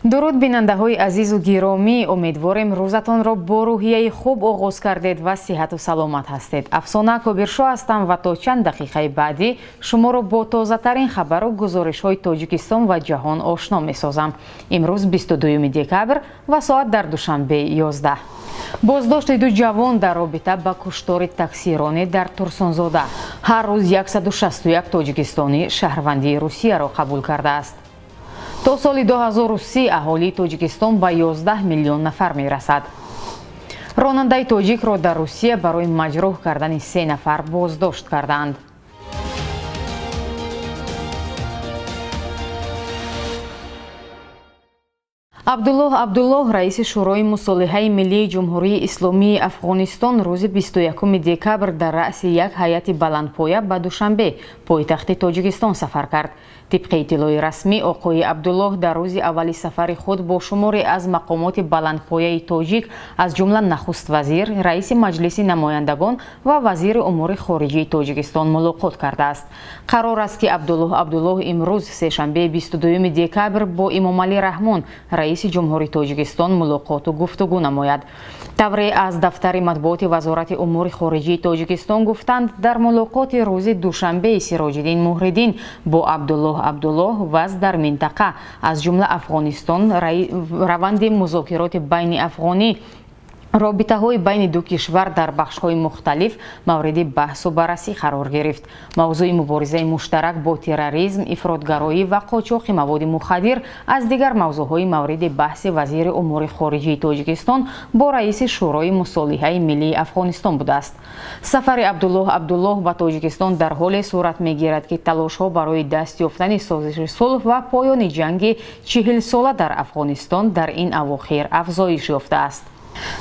Дуруд бинандаҳои азизу гиромӣ, умедворем рӯзатонро бо рӯҳияи хуб оғоз кардед ва сиҳату саломат ҳастед. Афсона Кобиршо ҳастам ва то чанд дақиқаи баъдӣ шуморо бо тозатарин хабару гузоришҳои Тоҷикистон ва ҷаҳон ошно месозам. Имрӯз 22 декабр ва соат дар Душанбе 11. Боздошти ду ҷавон дар робита ба куштори таксиронӣ дар Турсунзода. Ҳар рӯз 161 тоҷикистонӣ шаҳрвандии Русияро қабул кардааст. То соли 2030 аҳолии Тоҷикистон ба 11 миллион нафар мерасад. Ронандаи тоҷикро дар Русия барои маҷрӯҳ кардани 3 нафар боздошт кардаанд. Абдуллоҳ Абдуллоҳ, раиси Шӯрои мусолиҳаи миллии Ҷумҳурии Исломии Афғонистон, рӯзи 21 декабр дар раъси як ҳайати баландпоя ба Душанбе, пойтахти Тоҷикистон, сафар кард. Тибқи иттилои расмӣ, оқои Абдуллоҳ дар рӯзи аввали сафари худ бо шуморе аз мақомоти баландпояи тоҷик, аз ҷумла нахуст вазир, раиси Маҷлиси намояндагон ва вазири умури хориҷии Тоҷикистон мулоқот кардааст. Қарор аст, ки Абдуллоҳ Абдуллоҳ имрӯз, сешанбе 22 декабр, бо Имомалӣ Раҳмон, раиси Ҷумҳури Тоҷикистон, мулоқоту гуфтугӯ намояд. Тавре аз дафтари матбуоти Вазорати умури хориҷии Тоҷикистон гуфтанд, дар мулоқоти рӯзи душанбеи Сироҷиддин Муҳриддин бо Абдуллоҳ Абдуллоҳ вазъ дар минтақа, аз ҷумла Афғонистон, раванди музокироти байни афғонӣ, робитаҳои байни ду кишвар дар бахшҳои мухталиф мавриди баҳсу баррасӣ қарор гирифт. Мавзӯи муборизаи муштарак бо терроризм, ифротгароӣ ва қочоқи маводи мухаддир аз дигар мавзӯъҳои мавриди баҳси вазири умури хориҷии Тоҷикистон бо раиси Шӯрои мусолиҳаи миллии Афғонистон будааст. Сафари Абдуллоҳ Абдуллоҳ ба Тоҷикистон дар ҳоле сурат мегирад, ки талошҳо барои даст ёфтани созиши сулҳ ва поёни ҷанги 40сола дар Афғонистон дар ин авохир афзоиш ёфтааст.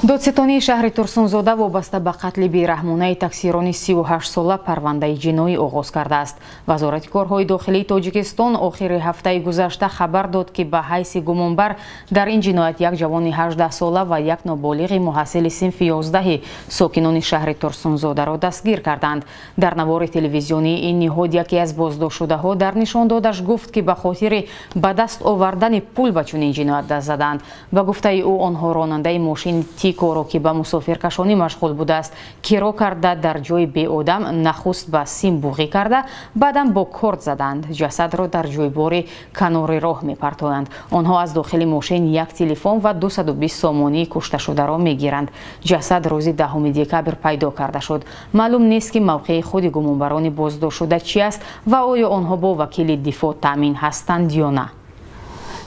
Додситонии шаҳри Турсунзода вобаста ба қатли бераҳмонаи таксирони 38сола парвандаи ҷиноӣ оғоз кардааст. Вазорати корҳои дохилии Тоҷикистон охири ҳафтаи гузашта хабар дод, ки ба ҳайси гумонбар дар ин ҷиноят як ҷавони 18сола ва як ноболиғи муҳассили синфи 11 сокинони шаҳри Турсунзодаро дастгир карданд. Дар навори телевизионии ин ниҳод яке аз боздоштшудаҳо дар нишондодаш гуфт, ки ба хотири ба даст овардани пул ба чунин ҷиноят даст заданд. Ба гуфтаи ӯ, онҳо ронандаи мошин Тикоро, ки ба мусофиркашонӣ машғул будааст, киро карда дар ҷои беодам нахуст ба сим буғӣ карда, баъдан бо корд заданд. Ҷасадро дар ҷойбори канори роҳ мепартоянд. Онҳо аз дохили мошин як телефон ва 220 сомонии кушташударо мегиранд. Ҷасад рӯзи 10 декабр пайдо карда шуд. Маълум нест, ки мавқеи худи гумонбарони боздоштшуда чи аст ва оё онҳо бо вакили дифоъ таъмин ҳастанд ё на.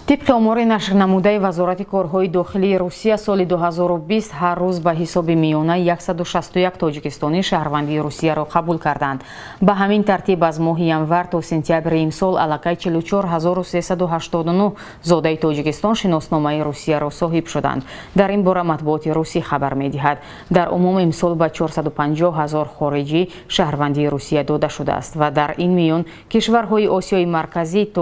Тибқи омори нашрнамудаи Вазорати корҳои дохилии Русия, соли 2020 ҳар рӯз ба ҳисоби миёна 161 тоҷикистонӣ шаҳрвандии Русияро қабул карданд. Ба ҳамин тартиб аз моҳи январ то сентябри имсол аллакай 44389 зодаи Тоҷикистон шиносномаи Русияро соҳиб шуданд. Дар ин бора матбуоти русӣ хабар медиҳад. Дар умум имсол ба 450 ҳазор хориҷӣ шаҳрвандии Русия дода шудааст ва дар ин миён кишварҳои Осиёи Марказӣ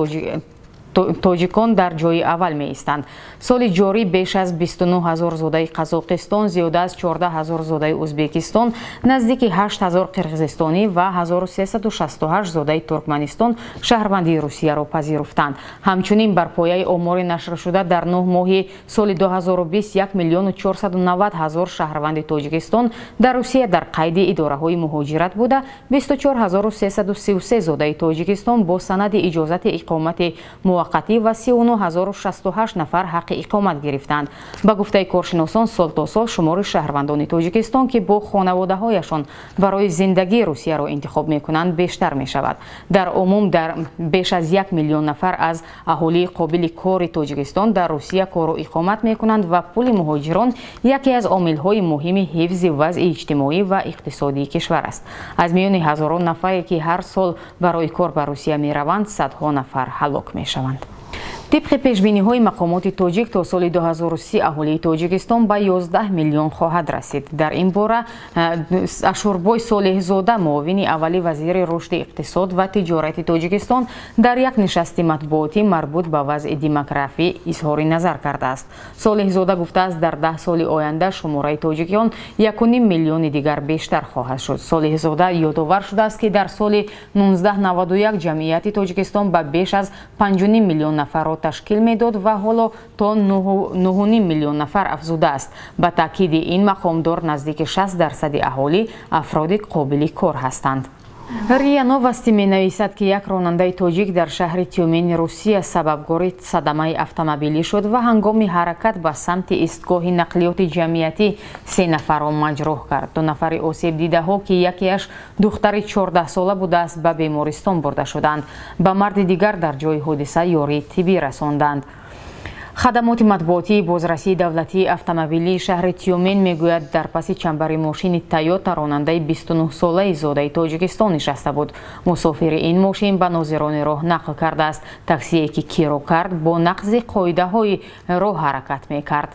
тоҷикон дар ҷои аввал меистанд. Соли ҷорӣ беш аз 29 ҳазор зодаи Қазоқистон, зиёда аз 14 ҳазор зодаи Ӯзбекистон, наздики 8 ҳазор қирғизистонӣ ва 1368 зодаи Туркманистон шаҳрвандии Русияро пазируфтанд. Ҳамчунин бар пояи омори нашршуда дар 9 моҳи соли 2020 1 490 000 шаҳрванди Тоҷикистон дар Русия дар қайди идораҳои муҳоҷират буда, 24333 зодаи Тоҷикистон бо санади иҷозати иқомати муваққатӣ ва 39068 нафар ҳаққи иқомат гирифтанд. Ба гуфтаи коршиносон, сол то сол шумори шаҳрвандони Тоҷикистон, ки бо хонаводаҳояшон барои зиндагии Русияро интихоб мекунанд, бештар мешавад. Дар умум дар беш аз 1 миллион нафар аз аҳолии қобили кори Тоҷикистон дар Русия кору иқомат мекунанд ва пули муҳоҷирон яке аз омилҳои муҳими ҳифзи вазъи иҷтимоӣ ва иқтисодии кишвар аст. Аз миёни ҳазорон нафаре, ки ҳар сол барои кор ба Русия мераванд, садҳо нафар ҳалок мешаванд. Тибқи пешбиниҳои мақомоти тоҷик, то соли 2030 аҳолии Тоҷикистон ба 11 миллион хоҳад расид. Дар ин бора Ашурбой Солеҳзода, муовини аввали вазири рушди иқтисод ва тиҷорати Тоҷикистон, дар як нишасти матбуотӣ марбут ба вазъи демографӣ изҳори назар кардааст. Солеҳзода гуфтааст, дар 10 соли оянда шумораи тоҷикиён 1,5 миллиони дигар бештар хоҳад шуд. Солеҳзода ёдовар шудааст, ки дар соли 1991 ҷамъияти Тоҷикистон ба беш аз 5,5 миллион нафарро ташкил медод ва ҳоло то 9,5 миллион нафар афзудааст. Ба таъкиди ин мақомдор, наздики 60% аҳолӣ афроди қобили кор ҳастанд. РИА Новости менависад, ки як ронандаи тоҷик дар шаҳри Тюмени Русия сабабгори садамаи автомобилӣ шуд ва ҳангоми ҳаракат ба самти истгоҳи нақлиёти ҷамъиятӣ 3 нафарро маҷрӯҳ кард. 2 нафари осебдидаҳо, ки якеаш духтари 14-сола будааст, ба бемористон бурда шуданд. Ба марди дигар дар ҷои ҳодиса ёрии тиббӣ расонданд. Хадамоти матбуотии бозрасии давлатии автомобилии шаҳри Тюмен мегӯяд, дар паси чамбари мошини Тойота ронандаи 29-солаи зодаи Тоҷикистон нишаста буд. Мусофири ин мошин ба нозирони роҳ нақл кардааст. Таксие, ки киро кард, бо нақзи қоидаҳои роҳ ҳаракат мекард.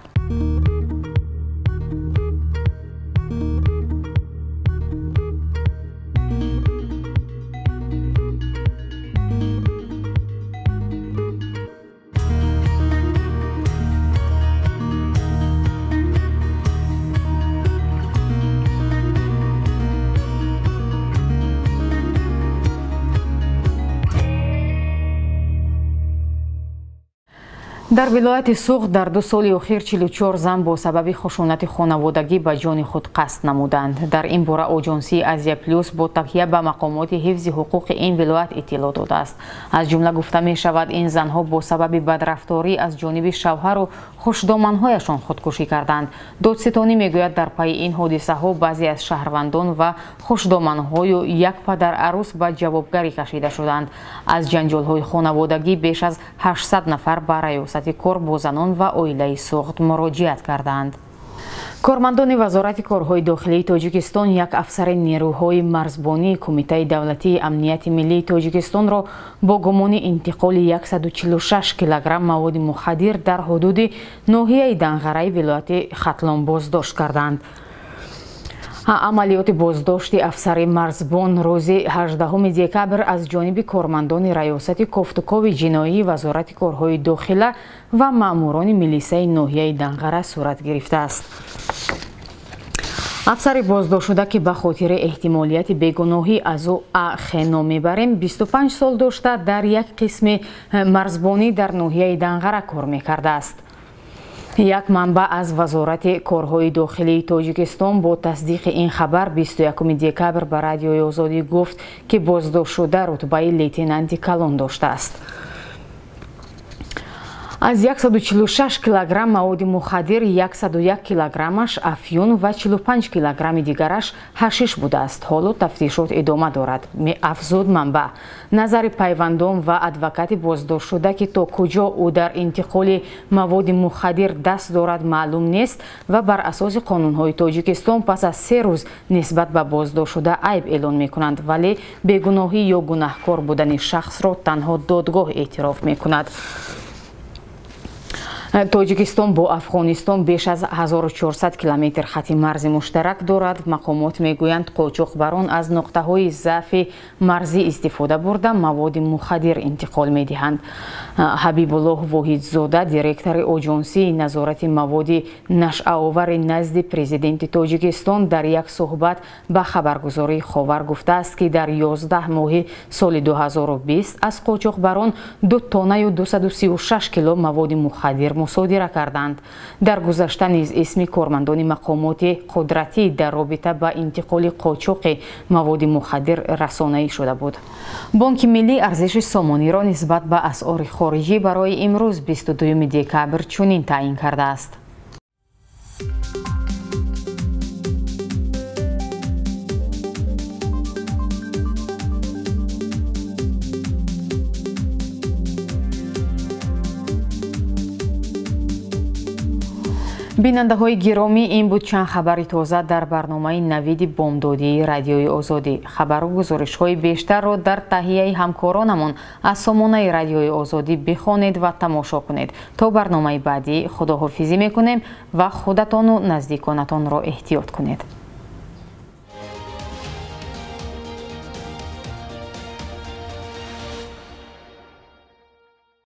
Дар вилояти Суғд дар 2 соли охир 44 зан бо сабаби хушунати хонаводагӣ ба ҷони худ қасд намуданд. Дар ин бора Оҷонсии Азия Плюс бо такя ба мақомоти ҳифзи ҳуқуқи ин вилоят иттилоъ додааст. Аз ҷумла гуфта мешавад, ин занҳо бо сабаби бадрафторӣ аз ҷониби шавҳару хушдоманҳояшон худкушӣ карданд. Додситонӣ мегӯяд, дар пайи ин ҳодисаҳо баъзе аз шаҳрвандон ва хушдоманҳою як падар арӯс ба ҷавобгарӣ кашида шуданд. Аз ҷанҷолҳои хонаводагӣ беш аз 800 нафар ба раёсати кор бо занон ва оилаи Суғд муроҷиат карданд. Кормандони Вазорати корҳои дохилии Тоҷикистон як афсари нерӯҳои марзбонии Кумитаи давлатии амнияти миллии Тоҷикистонро бо гумони интиқоли 146 килограмм маводи мухаддир дар ҳудуди ноҳияи Данғараи вилояти Хатлон боздошт карданд. Амалиёти боздошти афсари марзбон рӯзи 18 декабр аз ҷониби кормандони раёсати кофтукови ҷиноии Вазорати корҳои дохила ва маъмурони милисаи ноҳияи Данғара сурат гирифтааст. Афсари боздоштшуда, ки ба хотири эҳтимолияти бегуноҳӣ аз ӯ А.Х. ном мебарем, 25 сол дошта, дар як қисми марзбонӣ дар ноҳияи Данғара кор мекардааст. Як манбаъ аз Вазорати корҳои дохилии Тоҷикистон бо тасдиқи ин хабар 21 декабр ба Радиои Озодӣ гуфт, ки боздоштшуда рутбаи лейтенанти калон доштааст. Аз 146 килограмм маводи мухаддир 101 килограммаш афюн ва 45 килограмми дигараш ҳашиш будааст. Ҳоло тафтишот идома дорад, меафзуд манбаъ. Назари пайвандон ва адвокати боздоштшуда, ки то куҷо ӯ дар интиқоли маводи мухаддир даст дорад, маълум нест ва бар асоси қонунҳои Тоҷикистон пас аз 3 рӯз нисбат ба боздоштшуда айб эълон мекунанд, вале бегуноҳӣ ё гунаҳкор будани шахсро танҳо додгоҳ эътироф мекунад. Тоҷикистон бо Афғонистон беш аз 1400 километр хати марзи муштарак дорад. Мақомот мегӯянд, қочоқбарон аз нуқтаҳои заъфи марзӣ истифода бурда маводи мухаддир интиқол медиҳанд. Ҳабибуллоҳ Воҳидзода, директори Оҷонсии назорати маводи нашъаовари назди президенти Тоҷикистон, дар як суҳбат ба хабаргузории Ховар гуфтааст, ки дар 11 моҳи соли 2020 аз қочоқбарон 2 тоннаю 236 кило маводи мухаддир мусодира карданд. Дар гузашта низ исми кормандони мақомоти қудратӣ дар робита ба интиқоли қочоқи маводи мухаддир расонаӣ шуда буд. Бонки миллӣ арзиши сомониро нисбат ба асъори хориҷӣ барои имрӯз 22 декабр чунин таъин кардааст. Бинандаҳои гиромӣ, ин буд чанд хабари тоза дар барномаи навиди бомдодии Радиои Озодӣ. Хабару гузоришҳои бештарро дар таҳияи ҳамкоронамон аз сомонаи Радиои Озодӣ бихонед ва тамошо кунед. То барномаи баъдӣ худоҳофизӣ мекунем ва худатону наздиконатонро эҳтиёт кунед.